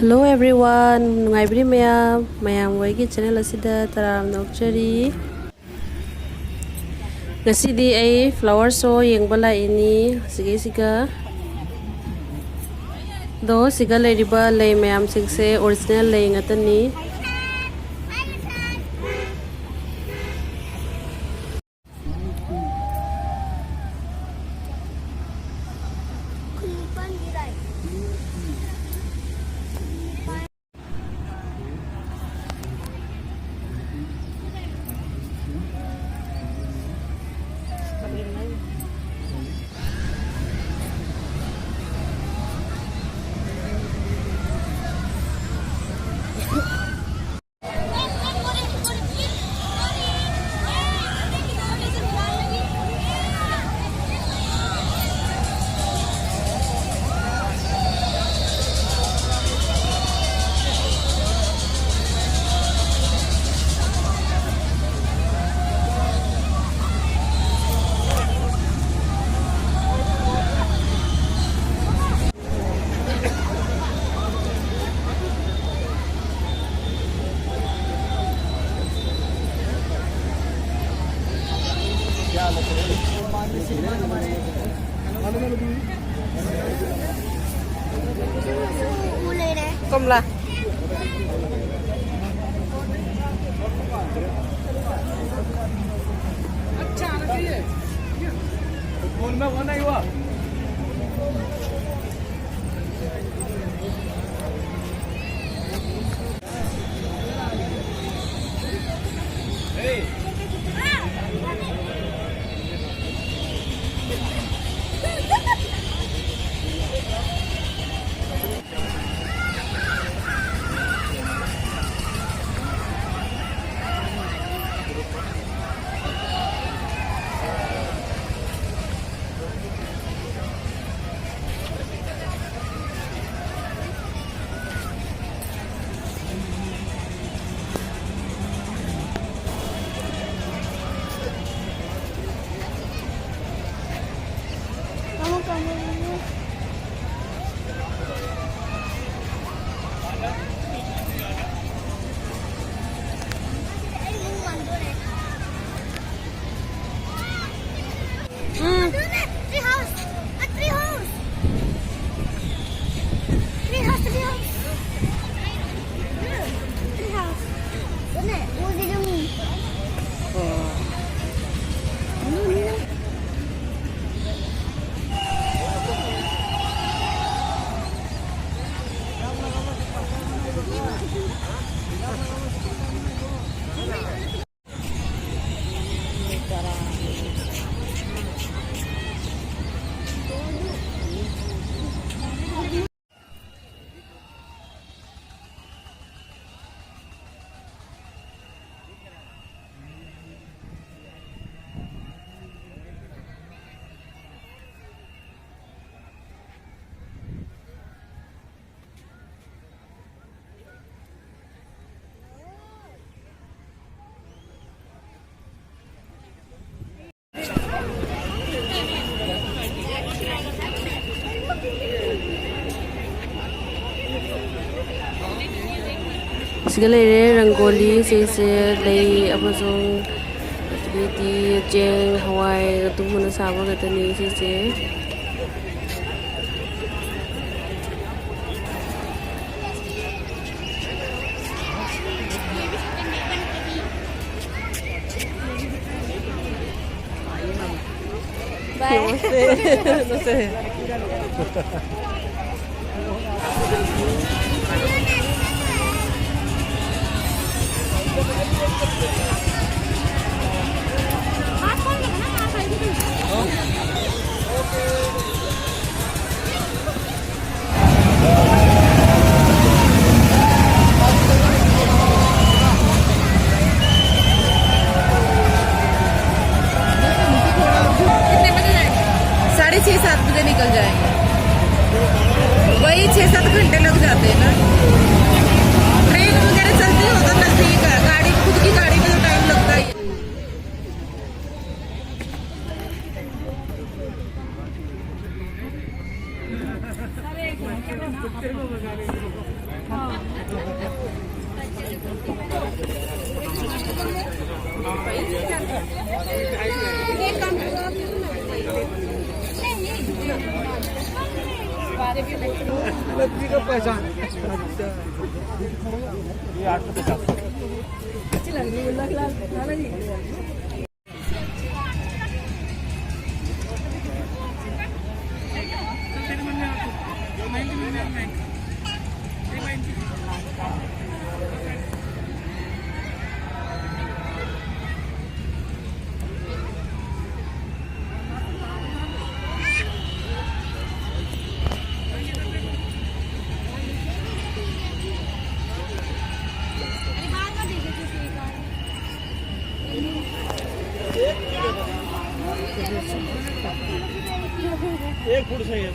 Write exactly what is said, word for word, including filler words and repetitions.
Hello everyone, ꯅꯨꯡꯉꯥꯏꯕꯤꯔꯤ ꯃꯌꯥꯝ? ꯃꯌꯥꯝ ꯍꯣꯏꯒꯤ channel ꯑꯁꯤꯗ ꯇꯔꯥꯝꯅ ꯑꯣꯛꯆꯔꯤ꯫ ꯉꯁꯤꯗꯤ ꯑꯩ flower show ꯌꯦꯡꯕ ꯂꯥꯛꯏꯅꯤ꯫ ꯁꯤꯒꯤꯁꯤꯒ ꯑꯗꯣ ꯁꯤꯒ ꯂꯩꯔꯤꯕ ꯂꯩ ꯃꯌꯥꯝꯁꯤꯡꯁꯦ original ꯂꯩ ꯉꯥꯛꯇꯅꯤ꯫ कमला। अच्छा, आना चाहिए। फोन में वो नहीं हुआ। ꯁꯤꯒ ꯂꯩꯔꯦ ꯔꯪꯒꯣꯂꯤ꯫ ꯁꯤꯁꯦ ꯂꯩ ꯑꯃꯁꯨꯡ ꯑꯗꯒꯤꯗꯤ ꯆꯦꯡ, ꯍꯋꯥꯏ, ꯑꯗꯨꯝꯕꯅ ꯁꯥꯕ ꯈꯛꯇꯅꯤ ꯁꯤꯁꯦ꯫ Bye. No sé. साढ़े छः सात बजे निकल जाएंगे। वही छः सात घंटे लग जाते हैं ना। ट्रेन वगैरह चलती हो तो नजदीक है, गाड़ी, खुद की गाड़ी में तो टाइम लगता ही है। एक फुट सही है।